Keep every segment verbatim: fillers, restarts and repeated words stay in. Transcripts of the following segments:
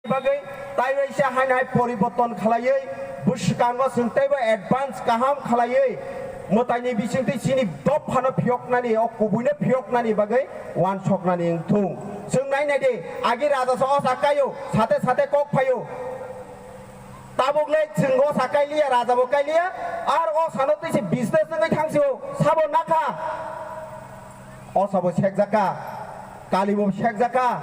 Bagwi taiwaisa haino hai poriborton khlaiwi bwskango chwng teibo advance kaham khlaiwi mwtaini bisingtwi chini dophano phiyoknani, o kubuino phiyoknani bagwi wansoknani wngthung. Chwng nai nai di, agi raja sa o sa kaio, sate sate kok phaio. Tabuk le chwng o sa kailiya, raja bo kailiya, ar o sano twi se business wngwi thangsio, sabo nakha. O sabo sekjaka, kali bo sekjaka,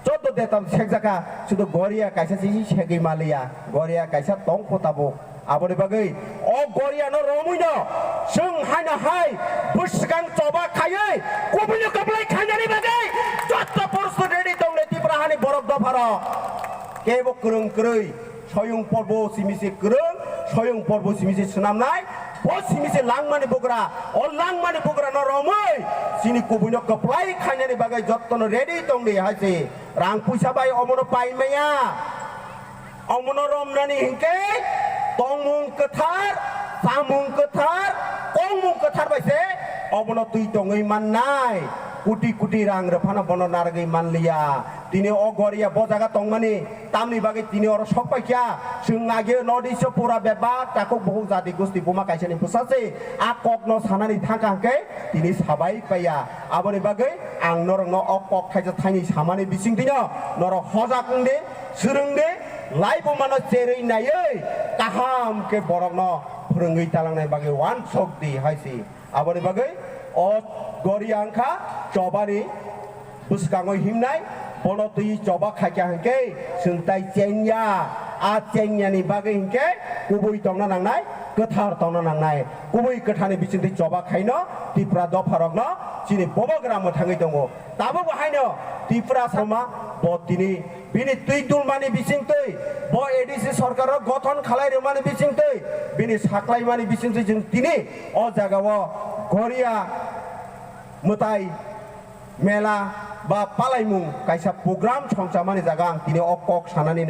choddo detam sekjaka, sudu goria kaisa se segwi maliya, goria kaisa tong pho tabuk. Aboni bagwi o goria no romwi no chwng haino hai bwskang choba khaiwi kubuino kwplai khainani bagwi jotto prosto ready tong le Tripura hani borok dopha rok. Kebo kwrwng kwrwi, soyung porbo simi se kwrwng, soyung porbo simi se swnamnai, bo simi se langmani bugra, o langmani bugra no romwi chini kubuino kwplai khainani bagwi jotto no ready tong di hai se. Rang puisa bai omo no pai maya. Omono romnani hinkhe tongmung kwthar, samung kwthar, kongmung kwthar bai se obono twi tongwi mannai. Kuti kuti rang rwphano bono narwgwi manliya. Tini o goria bo jaga tongmani tamni bagwi tini oro sok paikha. Chwng agi North East o pura bebak takhuk bukhuk jati gusti buma kaisani bwsa se a kokno sanani thangkha hinkhe tini sabai paiya. Aboni bagwi ang norokno o kok thaisa thaini samani bisingtwino norok hojak wng di. Swrwng di, laibumano cherwi naiwi kaham khe borokno phwrwngwi talangnai bagwi wansok di hai se. Aboni bagwi o goria wngkha chobani bwskango himnai, bono twi choba khaikha hinkhe chwng tai chengya. A chengyani bagwi hinkhe kubui tongna nangnai, kwthar tongna nangnai. Kubui kwthani bisingtwi choba khaino Tripura dopharokno chini bobo gra mwthangwi tongo. Tabukbo haino Tripura sama bo tini bini twi dulmani bisingtwi, bo A D C sorkar o gothon khalai rwmani bisingtwi, bini saklaimani bisingtwi chwng tini o jagao goria mwtai mela ba palaimung kaisa program songchamani jaga ang tini o kok sanani